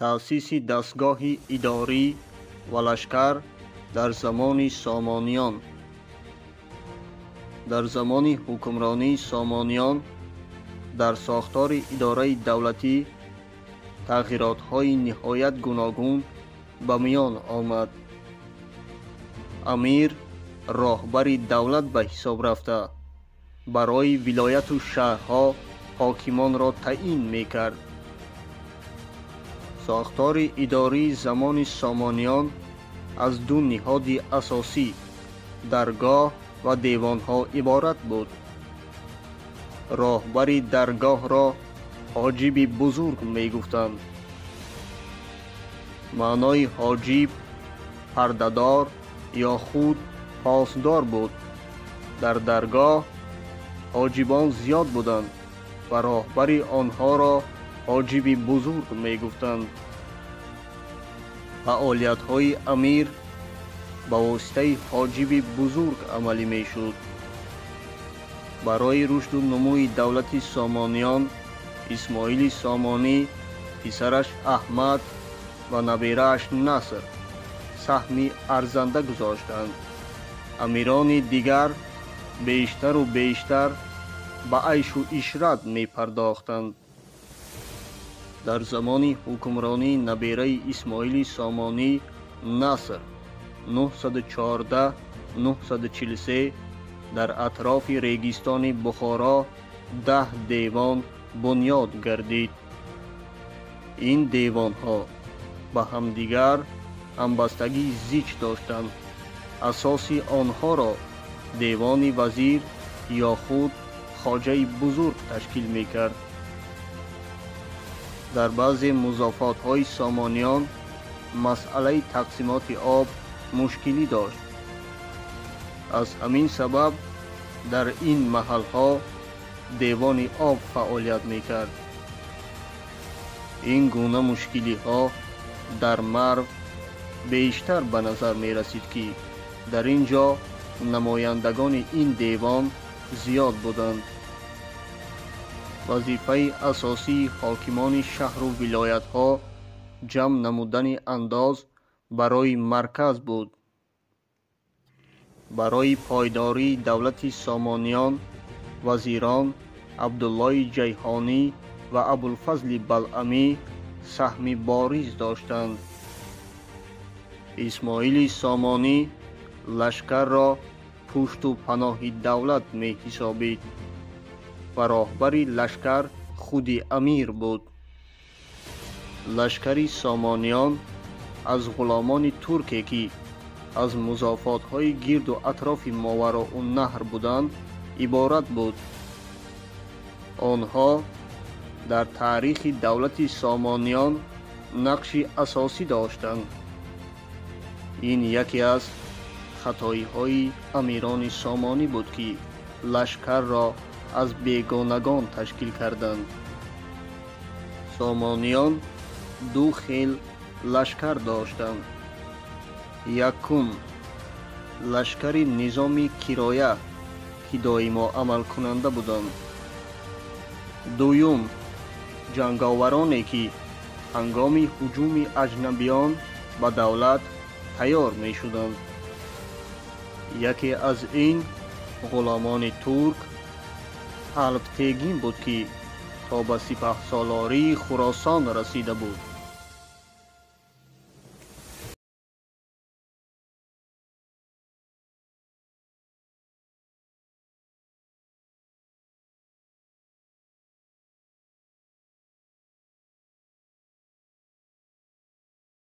Таъсиси дастгоҳи идорӣ ва лашкар дар замони Сомониён. Дар замони ҳукмронии Сомониён дар сохтори идораи давлатӣ тағйиротҳои ниҳоят гуногун ба миён омад. Амир роҳбари давлат ба ҳисоб рафта, барои вилояту шаҳрҳо ҳокимонро таъин мекард. Сохтори идории замони Сомониён аз ду ниҳоди асосӣ даргоҳ ва девонҳо иборат буд. Роҳбари даргоҳро ҳоҷиби бузург мегуфтанд. Маънои ҳоҷиб пардадор ё худ посдор буд. Дар даргоҳ ҳоҷибон зиёд буданд ва роҳбари онҳоро ҳоҷиби бузург мегуфтанд. Фаъолиятҳои амир ба воситаи ҳоҷиби бузург амалӣ мешуд. Барои рушду нумӯи давлати Сомониён Исмоили Сомонӣ, писараш Аҳмад ва набирааш Наср саҳми арзанда гузоштанд. Амирони дигар бештару бештар ба айшу ишрат мепардохтанд. Дар замони ҳукмронии набираи Исмоили Сомонӣ Наср 914-943 дар атрофи регистони Бухоро 10 девон бунёд гардид. Ин девонҳо ба ҳамдигар ҳамбастагии зич доштанд. Асоси онҳоро девони вазир ё худ хоҷаи бузург ташкил мекард. Дар баъзе музофотҳои Сомониён масъалаи тақсимоти об мушкилӣ дошт. Аз ҳамин сабаб дар ин маҳалҳо девони об фаъолият мекард. Ин гуна мушкилиҳо дар Марв бештар ба назар мерасид, ки дар ин ҷо намояндагони ин девон зиёд буданд. Вазифаи асосии ҳокимони шаҳру вилоятҳо ҷамъ намудани андоз барои марказ буд. Барои пойдории давлати Сомониён вазирон Абдуллои Ҷайҳонӣ ва Абулфазли Балъамӣ саҳми бориз доштанд. Исмоили Сомонӣ лашкарро пушту паноҳи давлат меҳисобид ва роҳбари лашкар худи амир буд. Лашкари Сомониён аз ғуломони турке, ки аз музофотҳои гирду атрофи Мовароуннаҳр буданд, иборат буд. Онҳо дар таърихи давлати Сомониён нақши асосӣ доштанд. Ин яке аз хатоиҳои амирони Сомонӣ буд, ки лашкарро аз бегонагон ташкил карданд. Сомониён ду хел лашкар доштанд. Якум, лашкари низоми кироя, ки доимо амалкунанда буданд. Дуюм, ҷанговароне, ки ҳангоми ҳуҷуми аҷнабиён ба давлат тайёр мешуданд. Яке аз ин ғуломони турк Алптегин буд, ки то ба сипаҳсолории Хуросон расида буд.